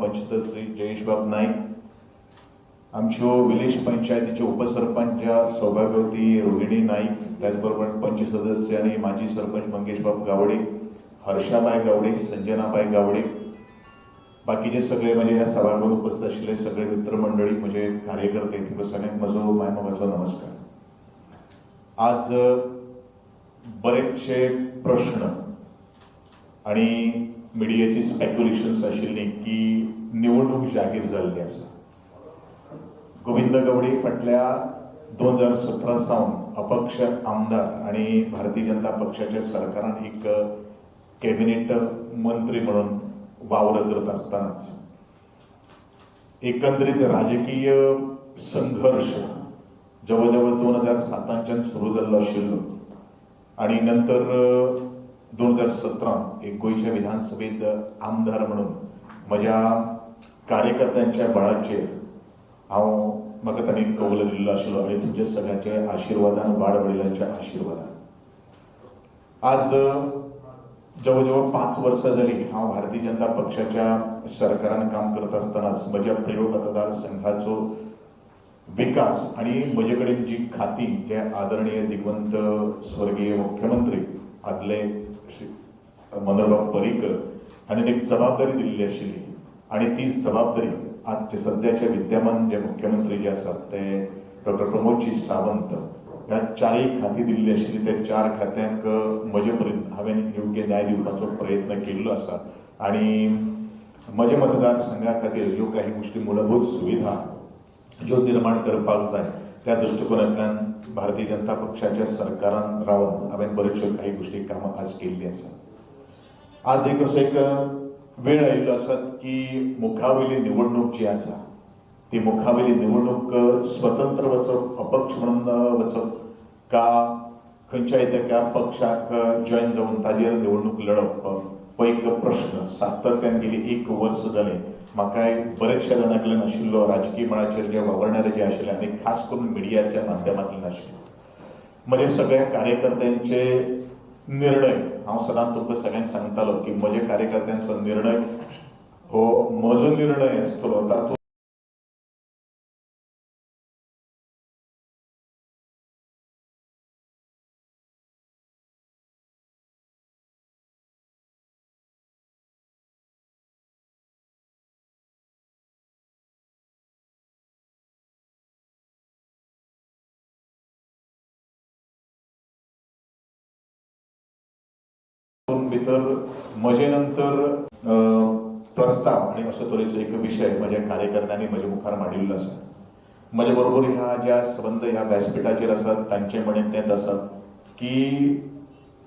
पंच सदस्य जयेशबाब नाईक, आमच्यो विलेज पंचायतीच्यो उपसरपंच सौभाग्यवती रोहिणी नाईक, त्याचबरोबर पंच सदस्य आणि माजी सरपंच मंगेशबाब गावडे, हर्षाबाई गावडे, संजनाबाई गावडे, बाकीचे सगळे म्हणजे ह्या सभागृहात उपस्थित आशिल्ले सगळे मित्रमंडळी, म्हणजे कार्यकर्ते, तुमकां सगळ्यांक म्हजो मायमोगाचो नमस्कार. आज बरेचशे प्रश्न आणि मिडियाची स्पेक्युलेशन्स आशिल्ली की निवडणूक जाहीर जाल्ली आसा. गोविंद गावडे फाटल्या 2017 सावन अपक्ष आमदार आणि भारतीय जनता पक्षाच्या सरकारान एक कॅबिनेट मंत्री म्हणून वावर करत आसतनाच एकंदरीत राजकीय संघर्ष जवळ जवळ 2007 सुरू जाल्लो आशिल्लो आणि नंतर 2017 एक गोंयच्या विधानसभेत आमदार म्हणून म्हज्या कार्यकर्त्यांच्या बळाचेर हांव म्हाका तांणी कौल दिल्लो आशिल्लो आनी तुमच्या सगळ्यांच्या आशिर्वादान, वाड वडिलांच्या आशिर्वादान आज जवळ जवळ 5 वर्सां जाली हांव भारतीय जनता पक्षाच्या सरकारान काम करत आसतनाच म्हज्या प्रियोळ मतदारसंघाचो विकास आणि म्हजे कडेन जी खाती जे आदरणीय दिगवंत स्वर्गीय मुख्यमंत्री आदले श्री मनोहरबाब पर्रीकर हांणी एक जबाबदारी दिल्ली आशिल्ली आणि ती जबाबदारी आजचे सद्याचे विद्यमान जे मुख्यमंत्री जे आसात ते डॉक्टर प्रमोदजी सावंत ह्या 4 खाती दिल्ली आशिल्ली. त्या 4 खात्यांक म्हजे पर्यंत हांवें योग्य न्याय दिवपाचो प्रयत्न केल्लो आसा आणि म्हज्या मतदारसंघा खातीर ज्यो काही गोष्टी मूलभूत सुविधा ज्यो निर्माण करपाक जाय त्या दृश्टिकोनांतल्यान भारतीय जनता पक्षाच्या सरकारान रावन हांवें बऱ्योचश्यो काही गोष्टी कामां आज केल्ली आसा. आज एक असो एक वेळ आयिल्लो आसा की मुखावेली निवडणूक जी आसा ती मुखावेली निवडणूक स्वतंत्र वचप, अपक्ष म्हणून वचप का खंयच्याय एका पक्षाक जॉयन जावन ताजेर निवडणूक लढप हो एक प्रश्न सातत्यान गेली 1 वर्स जालें म्हाकाय बरेचशे जाणां कडल्यान आशिल्लो, राजकीय मळाचेर जे वावरणारे जे आशिल्ले आनी खास करून मिडियाच्या माध्यमांतल्यान आशिल्लो. म्हजे सगळ्या कार्यकर्त्यांचे निर्णय हांव सदांच तुमकां सगळ्यांक सांगतालो की म्हजे कार्यकर्त्यांचो निर्णय हो म्हजो निर्णय आसतलो, तातूंत भितर म्हजे नंतर प्रस्ताव आनी असो तरेचो एक विशय म्हज्या कार्यकर्त्यांनी म्हजे मुखार मांडिल्लो आसा. म्हजे बरोबर ह्या ज्या संबंद ह्या व्यासपीठाचेर आसात तांचें म्हणणें तेंच आसा की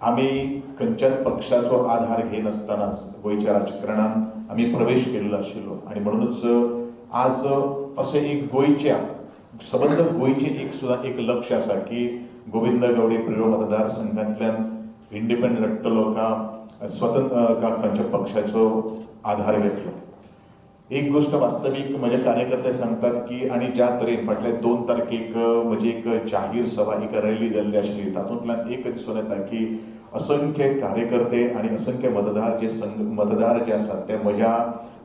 आमी खंयच्याच पक्षाचो आधार घेनासतनाच गोंयच्या राजकारणान आमी प्रवेश केल्लो आशिल्लो आनी म्हणूनच आज अशें एक गोंयच्या संबंद गोंयचें एक सुद्दां एक लक्ष आसा की गोविंद गावडे प्रियोळ मतदारसंघांतल्यान इंडिपेंडंट लढटलो का स्वतंत्र का खंयच्या पक्षाचो आधार घेतलो. एक गोष्ट वास्तवीक म्हजे कार्यकर्ते सांगतात की आनी ज्या तरेन फाटल्या 2 तारखेक म्हजी एक जाहीर सभा एक रॅली जाल्ली आशिल्ली तातूंतल्यान एक दिसून येता की असंख्य कार्यकर्ते आनी असंख्य मतदार जे मतदार जे आसात ते म्हज्या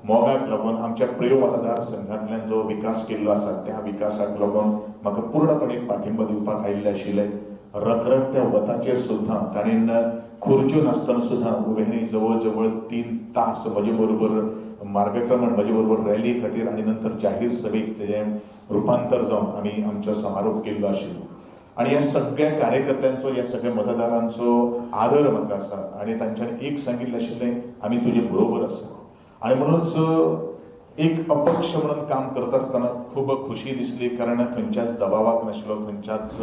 मोगाक लागून आमच्या प्रियोळ मतदारसंघांतल्यान जो विकास केल्लो आसा त्या विकासाक लागून म्हाका पूर्णपणे पाठिंबो दिवपाक आयिल्ले आशिल्ले. रखरखत्या वताचेर सुद्दां ताणें खुर्च्यो नासतना सुद्दां उबेंनी जवळ जवळ 3 तास म्हजे बरोबर मार्गक्रमण, म्हजे बरोबर रॅली खातीर आनी नंतर जाहीर सभेक तेजें रुपांतर जावन आमी आमचो समारोप केल्लो आशिल्लो. आनी ह्या सगळ्या कार्यकर्त्यांचो, ह्या सगळ्या मतदारांचो आदर म्हाका आसा आनी तांच्यांनी एक सांगिल्लें आशिल्लें आमी तुजे बरोबर आसा. आनी म्हणूनच एक अपक्ष म्हणून काम करता आसतना खूब खुशी दिसली, कारण खंयच्याच दबावाक नाशिल्लो, खंयच्याच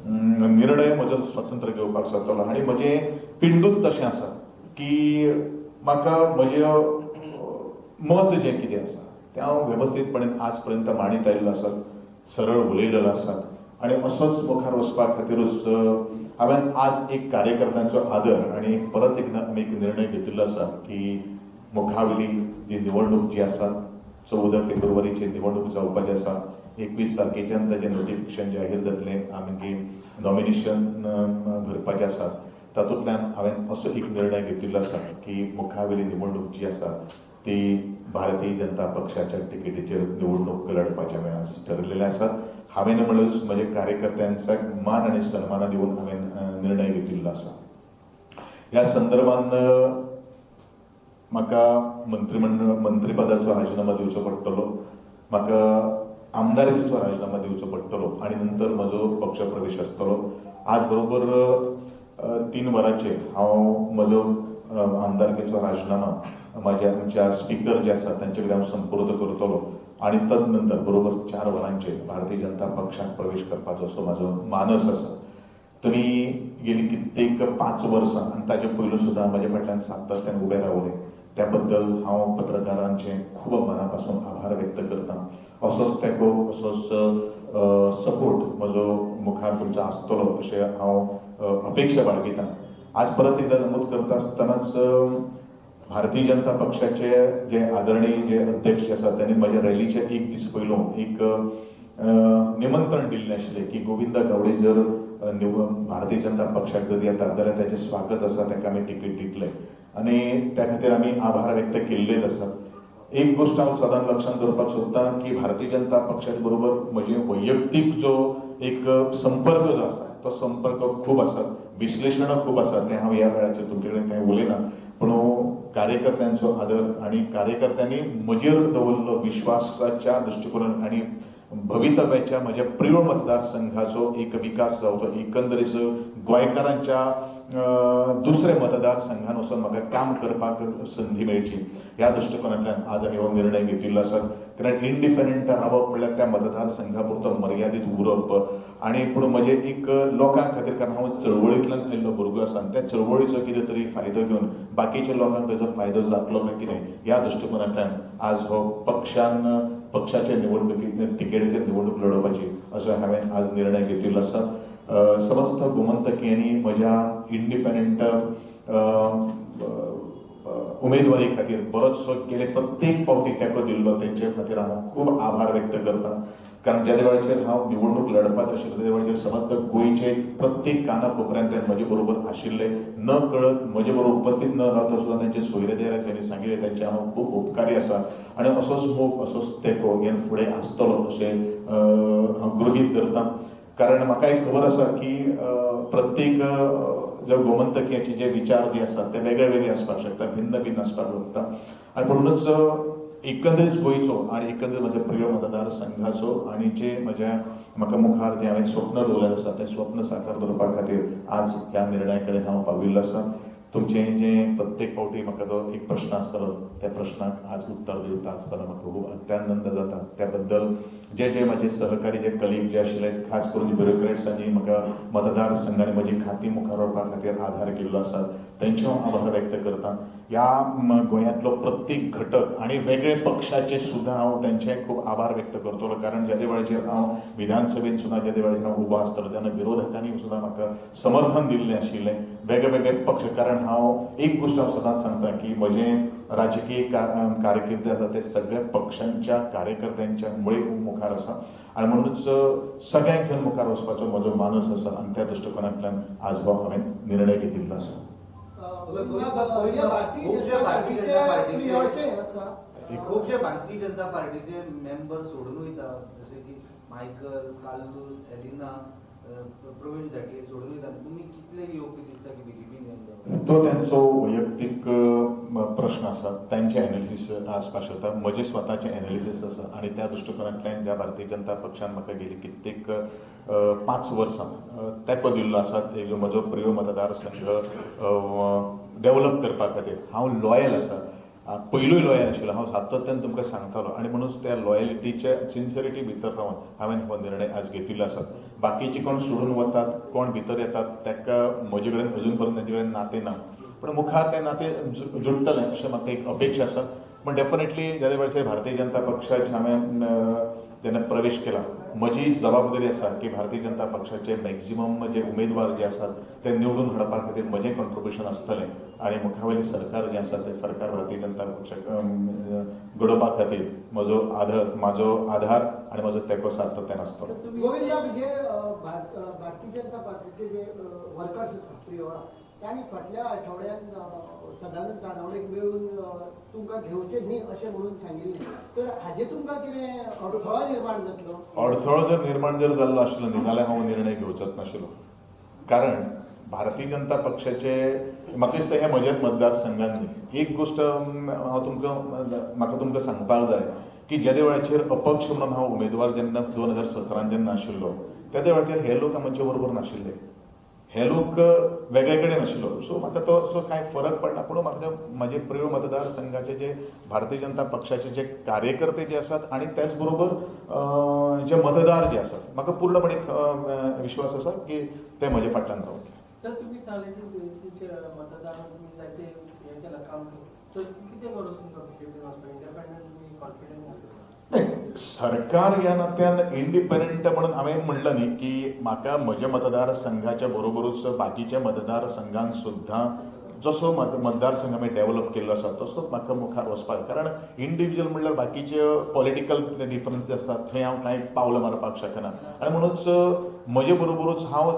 निर्णय म्हजो स्वतंत्र घेवपाक शकतलो. आनी म्हजें पिंडूच तशें आसा की म्हाका म्हजें मत जें कितें आसा तें हांव वेवस्थीतपणान आज पर्यंत मांडीत आयिल्लो आसा, सरळ उलयलेलो आसा आनी असोच मुखार वचपा खातीरूच हांवें आज एक कार्यकर्त्यांचो आदर आनी परत एकदां आमी एक निर्णय घेतिल्लो आसा की मुखावेली जी निवडणूक जी आसा 14 फेब्रुवारीची निवडणूक जावपाची आसा, 21 तारखेच्यान ताजें नोटिफिकेशन जाहीर जातलें, आमगे नॉमिनेशन भरपाचें आसा. तातूंतल्यान हांवें असो एक निर्णय घेतिल्लो आसा की मुखावेली निवडणूक जी आसा ती भारतीय जनता पक्षाच्या तिकेटीचेर निवडणूक लढपाचें हांवें आज ठरयलेलें आसा. हांवें म्हणल्यारूच म्हज्या कार्यकर्त्यांचा मान आनी सन्माना दिवन हांवें निर्णय घेतिल्लो आसा. ह्या संदर्भान म्हाका मंत्रिमंडळ मंत्रीपदाचो राजिनामो दिवचो पडटलो, म्हाका आमदारकीचो राजिनामो दिवचो पडटलो आनी नंतर म्हजो पक्ष प्रवेश आसतलो. आज बरोबर 3 वरांचेर हांव म्हजो आमदारकीचो राजिनामा म्हज्या आमच्या स्पिकर जे आसा तांचे कडेन हांव संपर्क करतलो आनी तदनंतर बरोबर 4 वरांचेर भारतीय जनता पक्षांत प्रवेश करपाचो असो म्हाजो मानस आसा. तुमी गेली कित्येक 5 वर्सां आनी ताजे पयलू सुद्दां म्हज्या फाटल्यान सातत्यान उबे रावले, त्या बद्दल हांव पत्रकारांचे खूब मना पासून आभार व्यक्त करता. असोच तेंको, असोच सपोर्ट म्हजो मुखार तुमचो आसतलो अशें हांव अपेक्षा बाळगिता. आज परत एकदा नमूद करता आसतनाच भारतीय जनता पक्षाचे जे आदरणीय जे अध्यक्ष आसात त्यांनी म्हज्या रॅलीचे एक दीस पयलू एक निमंत्रण दिल्लें आशिल्लें की गोविंद गावडे जर भारतीय जनता पक्षाक जर येतात जाल्यार ताचें स्वागत आसा, ताका आमी तिकीट दितले आनी त्या खातीर आमी आभार व्यक्त केल्लेच आसात. एक गोश्ट हांव सदांच लक्षांत दवरपाक सोदता की भारतीय जनता पक्षा बरोबर म्हजे वैयक्तीक जो एक संपर्क जो आसा तो संपर्क खूब आसा, विश्लेशणां खूब आसा, तें हांव ह्या वेळाचेर तुमचे कडेन कांय उलयना. पूण कार्यकर्त्यांचो आदर आनी कार्यकर्त्यांनी म्हजेर दवरलो विश्वासाच्या दृश्टिकोनान आनी भवितव्याच्या म्हज्या प्रियोळ मतदारसंघाचो एक विकास जावचो, एकंदरीत गोंयकारांच्या दुसरे मतदारसंघान वचून म्हाका काम करपाक संदी मेळची ह्या दृश्टिकोनांतल्यान आज आमी हो निर्णय घेतिल्लो आसा. कारण इंडिपेंडंट रावप म्हणल्यार त्या मतदारसंघा पुरतो मर्यादीत उरप आनी पूण म्हजें एक लोकां खातीर, कारण हांव चळवळींतल्यान आयिल्लो भुरगो आसा आनी त्या चळवळीचो कितें तरी फायदो घेवन बाकीच्या लोकांक ताचो फायदो जातलो काय कितें ह्या दृश्टिकोनांतल्यान आज हो पक्षान पक्षाचे निवडणुकीत तिकेटीचेर निवडणूक लढोवपाची असो हांवें आज निर्णय घेतिल्लो आसा. समस्त गोमंतकीयांनी म्हज्या इंडिपेंडंट उमेदवारी खातीर बरोचसो गेले प्रत्येक फावटी तेंको दिल्लो तेंचे खातीर हांव खूब आभार व्यक्त करता. कारण ज्या वेळाचेर हांव निवडणूक लढपाक आशिल्लो त्या वेळाचेर समस्त गोंयचे प्रत्येक काना कोपऱ्यांतल्यान म्हजे बरोबर आशिल्ले, न कळत म्हजे बरोबर उपस्थित न रावता सुद्दां तांचे सोयरे देरे त्यांनी सांगिल्लें, तांचे हांव खूब उपकारी आसा आनी असोच मोग असोच तेंको हें फुडें आसतलो अशें हांव गृहीत धरता. कारण म्हाका एक खबर आसा की प्रत्येक जे गोमंतकीयाचे जे विचार जे आसात ते वेगळे वेगळे आसपाक शकता, भिन्न भिन्न आसपाक शकता आनी म्हणूनच एकंदरीत गोंयचो आनी एकंदरीत म्हज्या प्रिय मतदारसंघाचो आनी जे म्हज्या म्हाका मुखार जें हांवें स्वप्न दवरलें आसा तें स्वप्न साकार दवरपा खातीर आज ह्या निर्णया कडेन हांव पाविल्लो आसा. तुमचें जें प्रत्येक फावटी म्हाका जो एक प्रश्न आसतलो त्या प्रश्नाक आज उत्तर दिता आसतना म्हाका खूब अत्यानंद जाता. त्या बद्दल जे जे म्हजे सहकारी जे कलीग जे आशिल्ले, खास करून ब्युरोक्रेट्सांनी म्हाका मतदारसंघांनी म्हजी खाती मुखार व्हरपा खातीर आधार केल्लो आसा तेंचो आभार व्यक्त करता. ह्या गोंयांतलो प्रत्येक घटक आनी वेगळे पक्षाचे सुद्दां हांव तेंचे खूब आभार व्यक्त करतलो. कारण ज्या वेळाचेर हांव विधानसभेन सुद्दां ज्या वेळाचेर हांव उबो आसतलो तेन्ना विरोधकांनी सुद्दां म्हाका समर्थन दिल्लें आशिल्लें, वेगळे वेगळे पक्ष. कारण हांव एक गोश्ट हांव सदांच सांगता की म्हजें राजकीय कारकिर्द आसा ते सगळ्या पक्षांच्या कार्यकर्त्यांच्या मुळे मुखार आसा आनी म्हणूनच सगळ्यांक घेवन मुखार वचपाचो म्हजो मानस आसा आनी त्या दृश्टिकोनांतल्यान आज हो हांवें निर्णय घेतिल्लो आसा. खूबशे भारतीय जनता पार्टीचे मेंबर सोडून वयता, जशे की मायकल, कार्लूस, एलिना, प्रवीण धाटे सोडून वयता, तुमी कितले योग्य दिसता की बीजेपीन? तो त्यांचो वैयक्तीक प्रश्न आसा, तांचे एनालिसीस आसपाक शकता, म्हजें स्वताचें एनालिसीस आसा आनी त्या दृश्टिकोनांतल्यान ज्या भारतीय जनता पक्षान म्हाका गेली कित्येक 5 वर्सां तेंको दिल्लो आसा, एक म्हजो प्रिय मतदारसंघ डेव्हलप करपा खातीर हांव लॉयल आसा, पयलूय लॉयल आशिल्लो, हांव सातत्यान तुमकां सांगतालो आनी म्हणून त्या लॉयलिटीच्या सिन्सियरिटी भितर रावन हांवें हो निर्णय आज घेतिल्लो आसा. बाकीचे कोण सोडून वतात, कोण भितर येतात ताका म्हजे कडेन अजून पर्यंत तांचे कडेन नातें ना, पूण मुखार तें नातें जुडटलें अशें म्हाका एक अपेक्षा आसा. पूण डेफिनेटली ज्या वेळाचेर भारतीय जनता पक्षाचे हांवें जेन्ना प्रवेश केला म्हजी जबाबदारी आसा की भारतीय जनता पक्षाचे मॅक्झिमम जे उमेदवार जे आसात ते निवडून हाडपा खातीर म्हजें कॉन्ट्रिब्युशन आसतलें आनी मुखावयलें सरकार जें आसा तें सरकार भारतीय जनता पक्षाक घडोवपा खातीर म्हजो आधार आनी म्हजो तेंको सातत्यान आसतलो. गोविंद, जे भारतीय जनता पार्टीचे जे वर्कर्स आसा प्रियोळा तांणी फाटल्या आठवड्यान सदानंद तानावडेक मेळून तुमकां घेवचें न्ही अशें म्हणून सांगिल्लें, तर हाजें तुमकां कितें अडथळो निर्माण जातलो? अडथळो जर निर्माण जर जाल्लो आशिल्लो न्ही जाल्यार हांव निर्णय घेवचोच नाशिल्लो, कारण भारतीय जनता पक्षाचे म्हाका दिसता हे म्हज्याच मतदारसंघान न्ही. एक गोश्ट हांव तुमकां म्हाका तुमकां सांगपाक जाय की जेदे वेळाचेर अपक्ष म्हणून हांव उमेदवार जेन्ना 2017 जेन्ना आशिल्लो तेदे वेळाचेर हे लोक म्हजे बरोबर नाशिल्ले, हे लोक वेगळे कडेन आशिल्लो. सो म्हाका तो असो कांय फरक पडना, पूण म्हाका म्हजे प्रियोळ मतदारसंघाचे जे भारतीय जनता पक्षाचे जे कार्यकर्ते जे आसात आनी त्याच बरोबर जे मतदार जे आसात म्हाका पूर्णपणे विश्वास आसा की ते म्हजे फाटल्यान रावतले. सर तुम्ही सांगले की तुमच्या मतदारांक तुम्ही जायते हें केलां काम केलां, सो कितें गरज तुमकां बीजेपीन वचपाक? इंडिपेंडंट तुमी कॉन्फिडंट? नाही, सरकार ह्या नात्यान इंडिपेंडंट म्हणून हांवें म्हणलां न्ही की म्हाका म्हज्या मतदारसंघाच्या बरोबरूच बाकीच्या मतदारसंघान सुद्दां जसो मतदारसंघ आमी डेव्हलप केल्लो आसा तसोच म्हाका मुखार वचपाक, कारण इंडिविज्युअल म्हणल्यार बाकीचे पॉलिटिकल डिफरन्सीस आसात थंय हांव कांय पावलां मारपाक शकना आनी म्हणूच म्हजे बरोबरूच हांव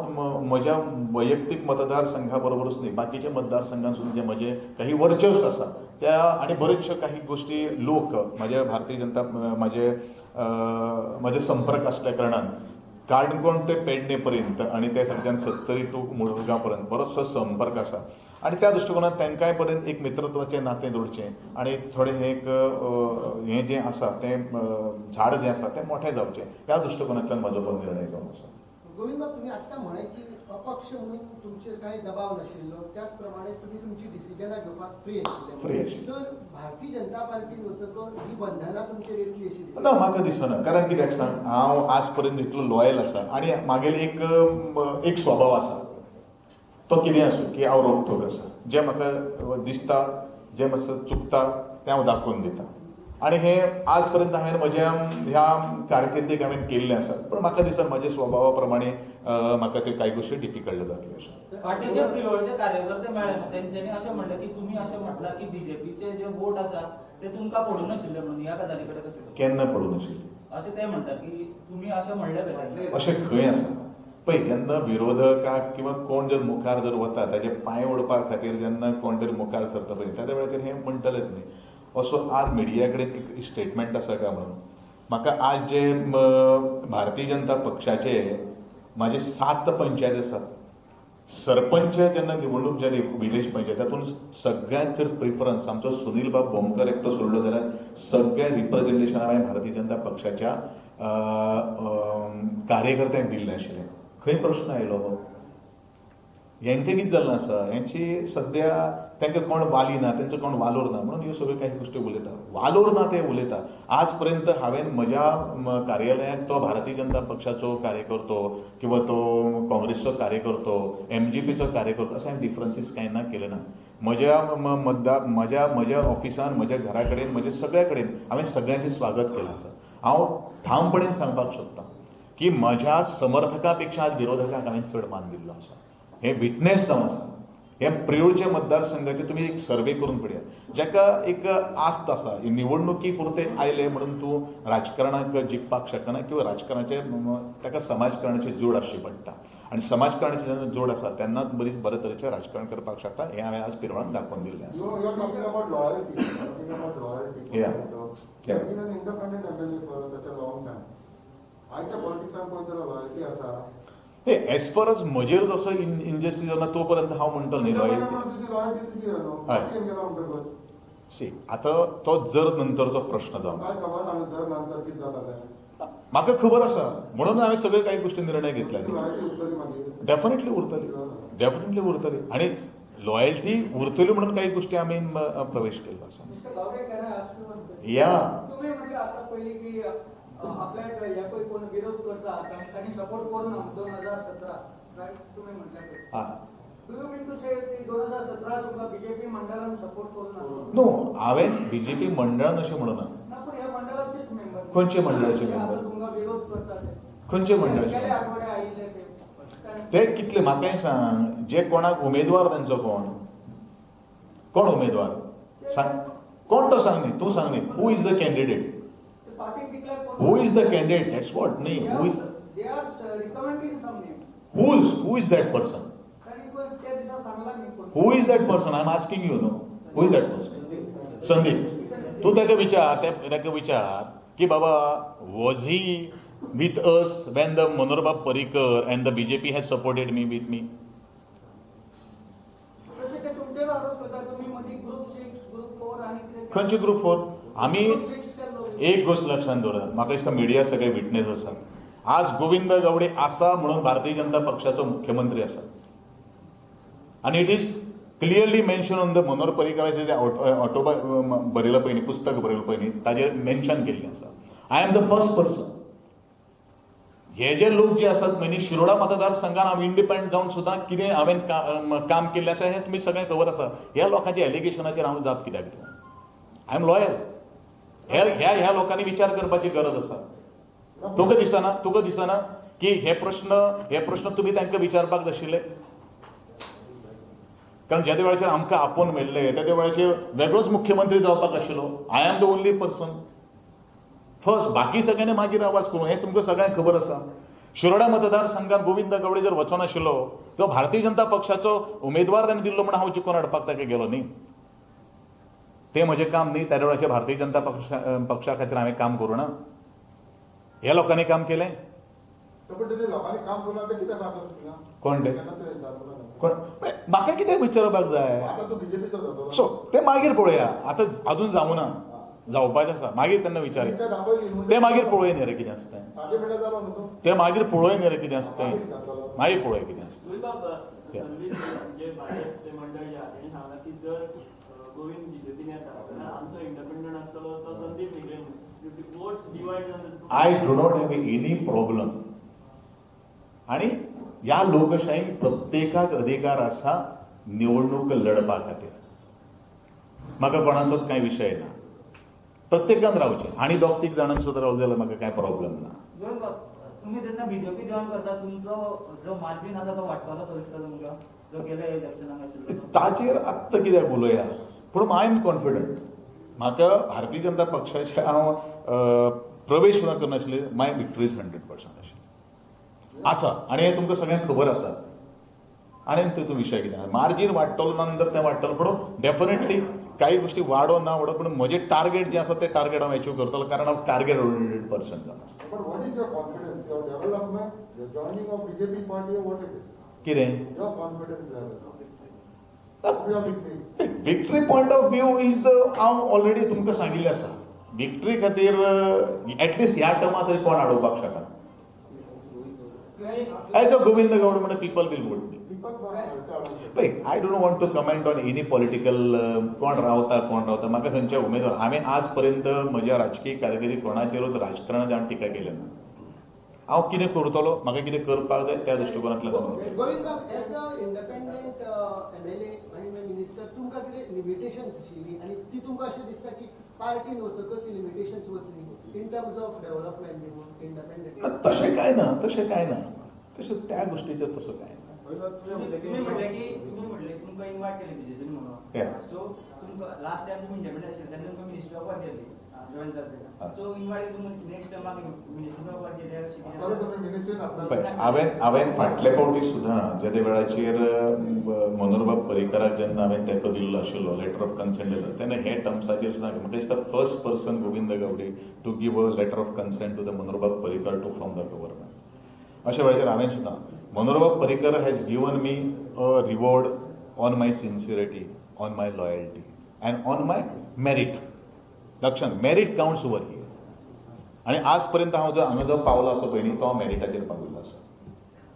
म्हज्या वैयक्तीक मतदारसंघा बरोबरूच न्ही बाकीच्या मतदारसंघान सुद्दां जे म्हजे काही वर्चस्व आसा त्या आनी बऱ्योचश्यो काही गोश्टी लोक म्हज्या भारतीय जनता म्हजे म्हजे संपर्क आसल्या कारणान काणकोण ते पेडणे पर्यंत आनी ते सारक्यान सत्तरी टू मुळगांव पर्यंत बरोचसो संपर्क आसा आनी त्या दृश्टिकोनात तांकांय पर्यंत एक मित्रत्वाचें नातें दवरचें आनी थोडें हें एक हें जें आसा तें झाड जें आसा तें मोठें जावचें ह्या दृश्टिकोनांतल्यान म्हजो हो निर्णय जावन आसा. गोविंद बाब, तुम्ही आत्ता म्हळें की अपक्ष म्हणून तुमचेर कांय दबाव नाशिल्लो, त्याच प्रमाणे तुम्ही तुमची डिसिजनां घेवपाक फ्री आशिल्ले, फ्री आशिल्ले, तर भारतीय जनता पार्टीन वतकच ही बंधनां तुमचेर येतली अशी दिसता? ना, म्हाका दिसना, कारण कित्याक सांग, हांव आज पर्यंत इतलो लॉयल आसा आनी मागेले एक एक स्वभाव आसा तो कितें आसूं की हांव रोखठोक आसा, जें म्हाका दिसता जें मातशें चुकता तें हांव दाखोवन दिता आनी हें आज पर्यंत हांवें म्हज्या ह्या कारकिर्दीक हांवें केल्लें आसा, पूण म्हाका दिसता म्हज्या स्वभावा प्रमाणे म्हाका त्यो कांय गोश्टी डिफिकल्ट जातल्यो अशें. फाटीं जे प्रियोळचे कार्यकर्ते मेळ्ळे न्हू तेंच्यांनी अशें म्हणलें की तुमी अशें म्हटलां की बीजेपीचे जे वोट आसा ते तुमकां पडूं नाशिल्ले म्हणून, ह्या गजाली कडेन कशें? केन्ना पडूं नाशिल्ले अशें ते म्हणटात की तुमी अशें म्हणलें. अशें खंय आसा? पळय, जेन्ना विरोधकाक किंवा कोण जर मुखार जर वता ताजे पांय ओडपा खातीर जेन्ना कोण तरी मुखार सरता पळय त्या वेळाचेर हें म्हणटलेच न्ही. असो आज मिडिया कडेन एक स्टेटमेंट आसा काय म्हणून म्हाका आज जे भारतीय जनता पक्षाचे म्हाजे 7 पंचायत आसात, सरपंच जेन्ना निवडणूक जाली विलेज पंचायत तातूंत सगळ्यांत चड प्रिफरन्स आमचो सुनील बाब भोमकर एकटो सोडलो जाल्यार सगळ्या रिप्रेझेंटेशन हांवें भारतीय जनता पक्षाच्या कार्यकर्त्यांक दिल्लें आशिल्लें. खंय प्रश्न आयलो हो? हेंकां कितें जाल्लें आसा, हेंची सद्या तांकां कोण वाली ना, तेंचो कोण वालोर ना म्हणून ह्यो सगळ्यो काही गोश्टी उलयता. वालोर ना ते उलयता. आज पर्यंत हांवें म्हज्या कार्यालयांत तो भारतीय जनता पक्षाचो कार्यकर्तो किंवा तो काँग्रेसचो कार्यकर्तो, एमजीपीचो कार्यकर्तो अशें हांवें डिफरन्सीस कांय ना केलें ना. म्हज्या मतदार म्हज्या म्हज्या ऑफिसान, म्हज्या घरा कडेन, म्हज्या सगळ्या कडेन हांवें सगळ्यांचें स्वागत केलें आसा. हांव ठामपणेन सांगपाक शकता की म्हज्या समर्थकां पेक्षा आज विरोधकांक हांवें चड मान दिल्लो आसा. हें विटनेस जावन आसा. हे प्रियोळचे मतदारसंघाचे तुमी एक सर्वे करून पळयात, जाका एक आस्त आसा निवडणुकी पुरते आयले म्हणून तूं राजकारणाक जिखपाक शकना किंवा राजकारणाचे ताका समाजकारणाची जोड आसची पडटा आनी समाजकारणाची जेन्ना जोड आसा तेन्नाच बरीच बरे तरेचें राजकारण करपाक शकता हें हांवें आज पिरवळान दाखोवन दिल्लें आसा. ते एज फार एज म्हजेर जसो इनजस्टीस जाला तो पर्यंत हांव म्हणटलो न्ही लॉयल्टी. सी आतां तो जर नंतरचो प्रश्न जावन म्हाका खबर आसा म्हणून हांवें सगळे कांय गोश्टी निर्णय घेतले. डेफिनेटली उरतली, डेफिनेटली उरतली आनी लॉयल्टी उरतली म्हणून काही गोश्टी आमी प्रवेश केल्लो आसा. या आपल्या ह्या पळय कोण विरोध करता तांणी सपोर्ट करूना 2017 रायट तुमी म्हटलें. Do you mean to से की 2017 तुमकां बीजेपी मंडळान सपोर्ट करूना? नो, हांवें बीजेपी मंडळान अशें म्हणूना. ना, पूण ह्या मंडळाचेच मेंबर. खंयचे मंडळाचे मेंबर? तुमकां विरोध करता ते खंयचे मंडळाचे? गेले आठवडे आयिल्ले ते ते कितले म्हाकाय सांग, जे कोणाक उमेदवार तांचो कोण कोण उमेदवार सांग, कोण तो सांग न्ही, तूं सांग न्ही. Who is the candidate? Who is the candidate? That's what. Nee, who is? They are recommending some name. Who is that person? Who is that person? I am asking you, no, who is that person? Sandeep, तूं ताका विचार, ताका विचार की बाबा was he with us when the Manoharbab Parrikar and the BJP has supported me with me? खंयचे group 4? आमी एक गोश्ट लक्षांत दवरा, म्हाका दिसता मिडिया सगळे विटनेस आसा. आज गोविंद गावडे आसा म्हणून भारतीय जनता पक्षाचो मुख्यमंत्री आसा आनी it is clearly mention on the Manohar पर्रीकराचें जें ऑटो बरयलां पळय न्ही, पुस्तक बरयलां पळय न्ही, ताजेर मेन्शन केल्लें आसा. I am the first person. हे जे लोक जे आसात न्ही, शिरोडा मतदारसंघान हांव इंडिपेंडंट जावन सुद्दां कितें हांवें काम केल्लें आसा हें तुमी सगळें खबर आसा. ह्या लोकांच्या एलिगेशनाचेर हांव जाप कित्याक दिवं? I am loyal. ह्या ह्या लोकांनी विचार करपाची गरज आसा. तुका दिसना, तुका दिसना की हे प्रश्न तुमी तांकां विचारपाक जाय आशिल्ले? कारण ज्या वेळाचेर आमकां आपोवन मेळ्ळे त्या वेळाचेर वेगळोच मुख्यमंत्री जावपाक आशिल्लो. I am the only person first, बाकी सगळ्यांनी मागीर आवाज करूं, हें तुमकां सगळ्यांक खबर आसा. शिरोडा मतदारसंघात गोविंद गावडे जर वचनाशिल्लो किंवा भारतीय जनता पक्षाचो उमेदवार ताणें दिल्लो म्हणून हांव जिखून हाडपाक ताका गेलो न्ही, तें म्हजें काम न्ही. त्या वेळाचेर भारतीय जनता पक्षा खातीर हांवें काम करूं ना, ह्या लोकांनी काम केलें. कोण ते? कोण म्हाका कितें विचारपाक जाय? सो तें मागीर पळोवया, आतां अजून जावं ना, जावपाचें आसा, मागीर तेन्ना विचार. तें मागीर पळोवया न्ही रे कितें आसता तें, मागीर पळोवया न्ही रे कितें आसता, मागीर पळोवया कितें आसता. I do not have any problem. आनी ह्या लोकशाहीन प्रत्येकाक अधिकार आसा निवडणूक लढपा खातीर. म्हाका कोणाचोच कांय विशय ना, प्रत्येकान रावचें आनी दोग तीग जाणांक सुद्दां रावलें जाल्यार म्हाका कांय प्रॉब्लम ना. तुमी जेन्ना बीजेपी जॉयन करता तुमचो जो मार्जीन आसा तो वाडटलो सो दिसता तुमकां जो गेल्या इलेक्शनाक आशिल्लो ताचेर आत्तां कित्याक उलोवया, पूण I am confident. म्हाका भारतीय जनता पक्षाचे हांव प्रवेश सुद्दां करनाशिल्ले, माय विक्ट्री is 100% आशिल्ली आसा आनी हें तुमकां सगळ्यांक खबर आसा. आनी तितून विशय कितें मार्जीन वाडटलो ना नंतर तें वाडटलो, पूण डेफिनेटली काही गोष्टी वाडो ना वाडो, पूण म्हजें टार्गेट जें आसा तें टार्गेट हांव एचीव करतलो, कारण हांव टार्गेट ओरिएंटेड पर्सन जावन आसा. कितें victory point of view is हांव ऑलरेडी तुमकां सांगिल्लें आसा. विक्ट्री खातीर एटलिस्ट ह्या टर्मा तरी कोण आडोवपाक शकना. एज अ गोविंद गावडे म्हणून पीपल will vote मी. पळय, I don't want to comment on any political कोण रावता कोण रावता, म्हाका खंयच्या उमेदवार. हांवें आज पर्यंत म्हज्या राजकीय कारकिर्दीत कोणाचेरूच राजकारणांत हांवें टिका केल्या ना. हांव कितें करतलो, म्हाका कितें करपाक जाय त्या दृश्टिकोनांतल्यान. Govindbab, as a independent MLA आनी मिनिस्टर तुमकां कितें लिमिटेशन्स आशिल्ली आनी ती तुमकां अशें दिसता की पार्टीन वतकच ती लिमिटेशन्स वतली in terms of development independent? तशें कांय ना, तशें कांय ना, तशें त्या गोश्टीचेर तसो कांय ना. तुम्ही म्हटलें की तुम्ही म्हटलें तुमकां इन्वायट केलें बीजेपीन म्हणून, सो तुमकां लास्ट टायम तुमी इंडिपेंडंट आशिल्ले तेन्ना तुमकां मिनिस्टर ऑफर केली जॉयन जाता तेन्ना, सो इन्वायट तुमकां नेक्स्ट टायमाक मिनिस्टर ऑफर केले? हांवें फाटले फावटी सुद्दां ज्या त्या वेळाचेर मनोहरबाब पर्रीकराक जेन्ना हांवें तेंको दिल्लो आशिल्लो, लेटर ऑफ कन्सेंट दिल्लो, तेन्ना हे टर्म्साचेर सुद्दां म्हाका दिसता first person Govind Gaude to give a letter of consent to the Manoharbab Parrikar to form the government. अशा वेळाचेर हांवें सुद्दां Manoharbab Parrikar has given me a reward on my sincerity, on my loyalty and on my merit. लक्षात, merit counts over here. आनी आज पर्यंत हांव जो हांगा जो पावलो आसा पळय न्ही, तो हांव मेरिटाचेर पाविल्लो आसा.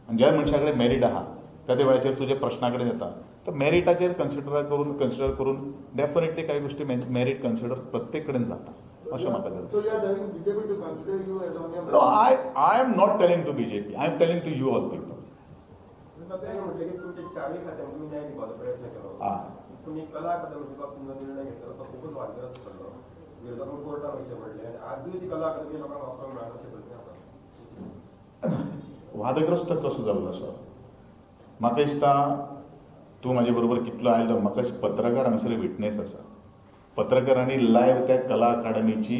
आनी ज्या मनशा कडेन मेरीट आहा त्या त्या वेळाचेर तुज्या प्रश्ना कडेन येता, तर मेरिटाचेर कन्सिडर करून डेफिनेटली कांय गोश्टी मेरीट कन्सिडर प्रत्येक कडेन जाता अशें म्हाका दिसता. No, I am not telling to BJP, I am telling to you all people. वादग्रस्त कसो जाल्लो आसा म्हाका दिसता तूं म्हाजे बरोबर कितलो आयलो, म्हाका पत्रकार हांगासर विटनेस आसा. पत्रकारांनी लायव्ह त्या कला अकादमीची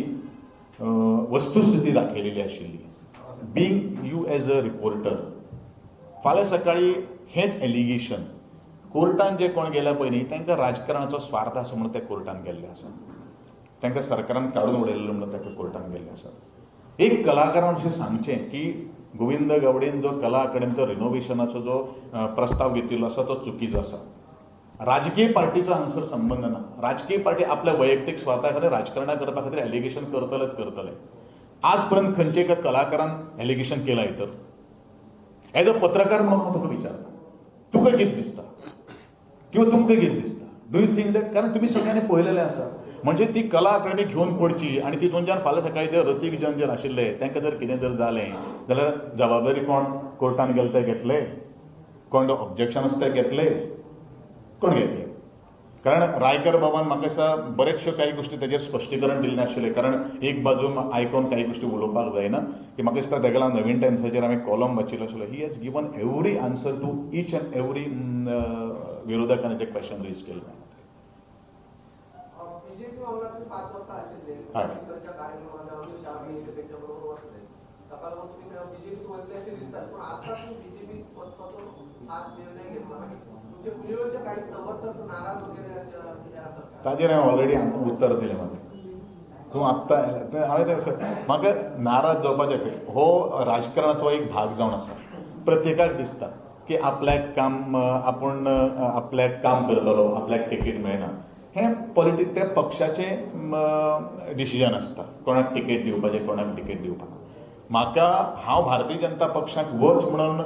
वस्तुस्थिती दाखयलेली आशिल्ली. Being you as a reporter, फाल्यां सकाळी हेंच एलिगेशन कोर्टान जे कोण गेल्या पळय न्ही तांकां राजकारणाचो स्वार्थ आसा म्हणून ते कोर्टान गेल्ले आसा, तांकां सरकारान काडून उडयल्लें म्हणून ताका कोर्टान गेल्ले आसा. एक कलाकारान अशें सांगचें की गोविंद गावडेन जो कला अकादमीचो रिनोवेशनाचो जो प्रस्ताव घेतिल्लो आसा तो चुकीचो आसा. राजकीय पार्टीचो हांगसर संबंद ना. राजकीय पार्टी आपल्या वैयक्तीक स्वार्था खातीर राजकारणां करपा खातीर एलिगेशन करतलेच करतले. आज पर्यंत खंयच्या एका कलाकारान एलिगेशन केलां तर एज अ पत्रकार म्हणून हांव तुका विचारता, तुका कितें दिसता किंवा तुमकां कितें दिसता? Do you think that? कारण तुमी सगळ्यांनी पळयलेलें आसा. म्हणजे ती कला अकादमी घेवन पडची आनी तितूनच्यान फाल्यां सकाळी जे रसीक जन जे आशिल्ले तांकां जर कितें जर जालें जाल्यार जबाबदारी कोण? कोर्टान गेले ते घेतले, कोण ऑब्जेक्शन आसा ते घेतले, कोण घेतले? कारण रायकर बाबान म्हाका दिसता बरेचश्यो काही गोश्टी तेजेर स्पश्टीकरण दिलें नाशिल्लें. कारण एक बाजू आयकोन काही गोश्टी उलोवपाक जायना की म्हाका दिसता तेगेला नवीन टायम्साचेर हांवें कॉलम वाचिल्लो आशिल्लो. He has given every answer to each and every विरोधकांनी जे क्वेश्चन रेज केल्लें. बीजेपी वांगडा तुमी 5 वर्सां आशिल्ले, कार्यक्रमात अमित शाह बी तेंच्या बरोबर वतले, ताका लागून तुमी बीजेपी वतले अशें दिसता, पूण आतां तुमी बीजेपी वचपाचो आज निर्णय घेतला, तुमचे प्रियोळचे काही समर्थक नाराज वगैरे अशें कितें आसा? ताजेर हांवें ऑलरेडी उत्तर दिलें म्हाका. तूं आत्तां हांवें तें म्हाका नाराज जावपाचें हो राजकारणाचो एक भाग जावन आसा. प्रत्येकाक दिसता की आपल्याक काम आपूण आपल्याक काम करतलो, आपल्याक तिकीट मेळना. हें पॉलिटिक्स त्या पक्षाचें डिसिजन आसता कोणाक तिकेट दिवपाचें कोणाक तिकेट दिवपाक. म्हाका हांव भारतीय जनता पक्षाक वच म्हणून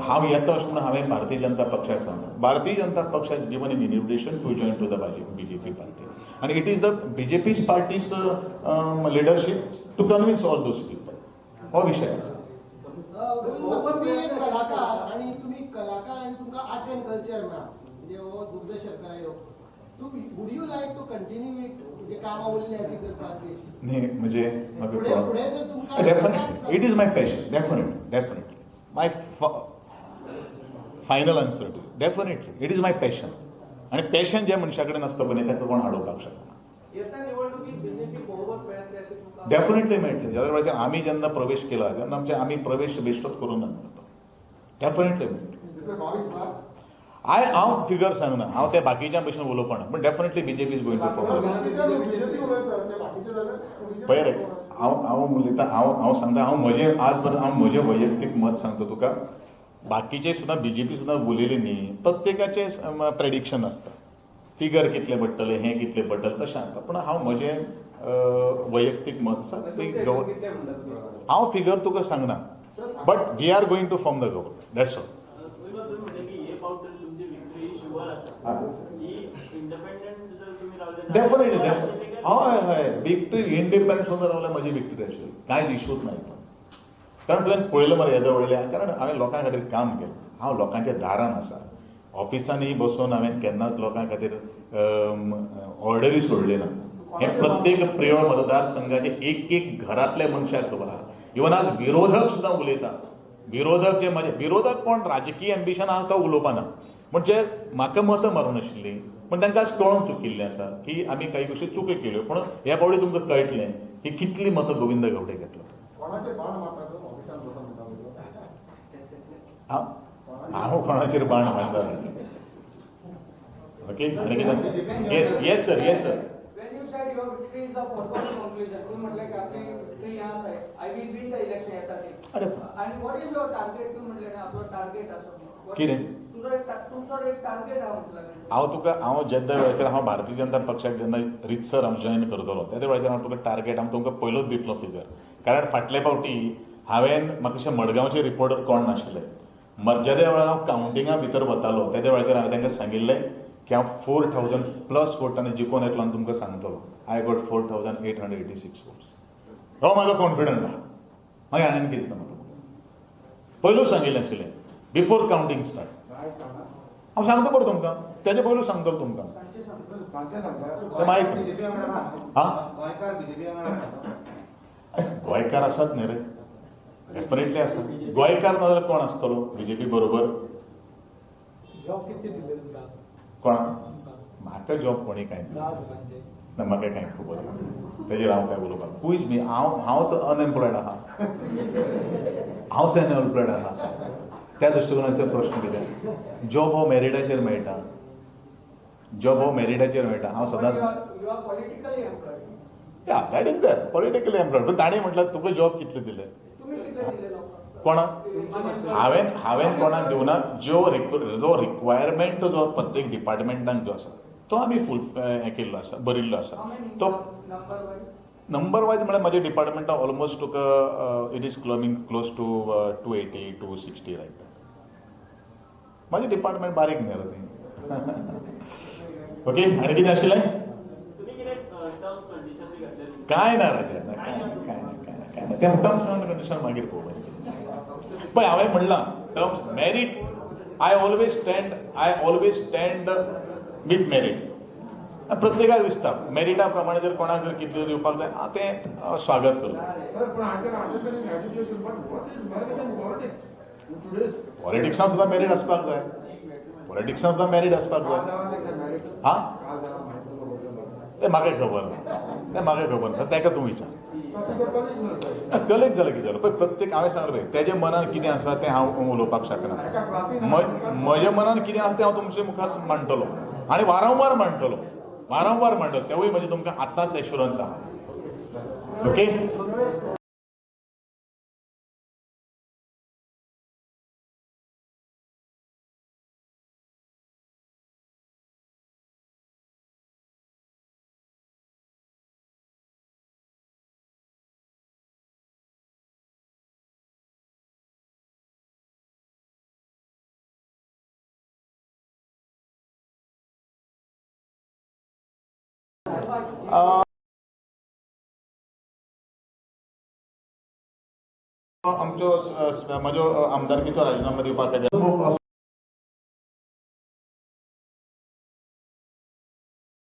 हांव येता अशें म्हणून हांवें भारतीय जनता पक्षाक सांगलां. भारतीय जनता पक्ष has given an invitation to join to the BJP party आनी it is the BJP's party's leadership to convince all those people. हो विशय आसा. तुम्ही एक कलाकार आणि तुम्ही कलाकार आणि तुमकां आर्ट अँड कल्चर ना म्हणजे हो दुग्ध शर्करा योग, would you like to continue it? म्हणजे कामां उरल्या ती करपाची न्ही म्हणजे definitely it is my passion. Definitely definitely my final answer to definitely it is my passion. आनी पॅशन जे मनशा कडेन आसता पळय ताका कोण आडोवपाक शकना. डेफिनेटली मेळटलें. ज्या वेळाचेर आमी जेन्ना प्रवेश केला तेन्ना आमचे आमी प्रवेश बेश्टोच करूंक ना. डेफिनेटली मेळटलें. हांव फिगर सांगना, हांव त्या बाकीच्या भशेन उलोवपाना, पूण definitely BJP is going to follow. पळय रे, हांव हांव उलयतां, हांव हांव सांगता, हांव म्हजें आज पर्यंत हांव म्हजें वैयक्तीक मत सांगता तुका. बाकीचे सुद्दां बीजेपी सुद्दां उलयली न्ही, प्रत्येकाचें प्रेडिक्शन आसता, फिगर कितले पडटले, हें कितले पडटलें तशें आसता. पूण हांव म्हजें वैयक्तीक मत आसा, हांव फिगर तुका सांगना, but we are going to form the government, that's all. Definitely हय हय, विक्ट्री इंडिपेंडंट सुद्दां रावल्यार म्हजी विक्ट्री आशिल्ली, कांयच इशूच ना. कारण तुवें पळयलें मरे येदो व्हडलें, कारण हांवें लोकां खातीर काम केलें, हांव लोकांच्या दारान आसा, ऑफिसांनी बसून हांवें केन्नाच लोकां खातीर ऑर्डरी सोडली ना. हें प्रत्येक प्रियोळ मतदारसंघाचे एक एक घरांतल्या मनशाक खबर आसा. इवन आज विरोधक सुद्दां उलयता, विरोधक जे म्हजे विरोधक कोण राजकीय एम्बिशन आसा तो उलोवपाना, म्हणजे म्हाका मतां मारूंक नाशिल्लीं, पूण तांकां आज कळोन चुकिल्लें आसा की आमी काही गोश्टी चुकी केल्यो. पूण ह्या फावटी तुमकां कळटलें की कितली मतां गोविंद गावडे घेतलो. हांव कोणाचेर बाण मारता? ओके, आनी कितें आसा? Yes yes sir, yes sir. कितें हांव तुका हांव जेन्ना वेळाचेर हांव भारतीय जनता पक्षाक जेन्ना रितसर हांव जॉयन करतलो त्या वेळाचेर हांव तुका टार्गेट हांव तुमकां पयलोच दितलो फिगर. कारण फाटले फावटी हांवें म्हाका अशें मडगांवचे रिपोर्टर कोण नाशिल्ले, जेद्या वेळार हांव कावंटिंगा भितर वतालो तेद्या वेळाचेर हांवें तांकां सांगिल्लें की हांव 4000 प्लस वोटांनी जिखून येतलो आनी तुमकां सांगतलो. I got 4886 votes. हो म्हाजो कॉन्फिडंट आहा. मागीर आनी कितें सांगता पयलूच सांगिल्लें आशिल्लें बिफोर कावंटींग स्टार्ट. हांव सांगता बरें तुमकां, तेजे पयलू सांगतलो तुमकां. मागीर गोंयकार आसात न्ही रे, डेफिनेटली आसा. गोंयकार ना जाल्यार कोण आसतलो बीजेपी बरोबर? कोण म्हाका जॉब कोणी कांय ना, म्हाका कांय खबर ना तेजेर हांव कांय उलोवपाक. हू is मी? हांव हांवच अनएम्प्लॉयड आहा, हांवच अनएम्प्लॉयड आहा. त्या दृश्टिकोनाचो प्रश्न कितें, जॉब हो मेरिटाचेर मेळटा, जॉब हो मेरिटाचेर मेळटा. हांव सदांच या that is there politically employed. पण ताणें म्हटलं तुका जॉब कितले दिले कोणाक? हांवें हांवें कोणाक दिवना. ज्यो जो रिक्वायरमेंट जो प्रत्येक डिपार्टमेंटान जो आसा तो आमी फूल हें केल्लो आसा, भरिल्लो आसा. तो नंबर वायज म्हळ्यार म्हज्या डिपार्टमेंटान ऑलमोस्ट तुका it is coming close to 280 260 like that. म्हजें डिपार्टमेंट बारीक न्ही रे तें. ओके, आनी कितें आशिल्लें? काय ना राजा, काय ना, काय ना, काय ना, काय ना. तें टर्म्स आनी कंडिशन मागीर पळोवपाचें. पळय हांवें म्हणलां terms merit, I always stand with merit. प्रत्येकाक दिसता मेरिटा प्रमाणे जर कोणाक जर कितें दिवपाक जाय हांव तें स्वागत करता. पॉलिटिक्सान सुद्दां मेरीट आसपाक जाय, पॉलिटिक्सान सुद्दां मेरीट आसपाक जाय. हा तें म्हाका खबर ना, तें म्हाका खबर ना, ताका तूं विचार. कलेक्ट जालें कितें जालें पळय, प्रत्येक हांवें सांगलें पळय तेज्या मनान कितें आसा तें हांव उलोवपाक शकना. म्हज्या मनान कितें आसा तें हांव तुमचे मुखार मांडटलो आनी वारंवार मांडटलो, वारंवार मांडटलो. तेवूय म्हजें तुमकां आतांच एश्युरन्स आहा. ओके. आमचो म्हजो आमदारकीचो राजिनामो दिवपाक खातीर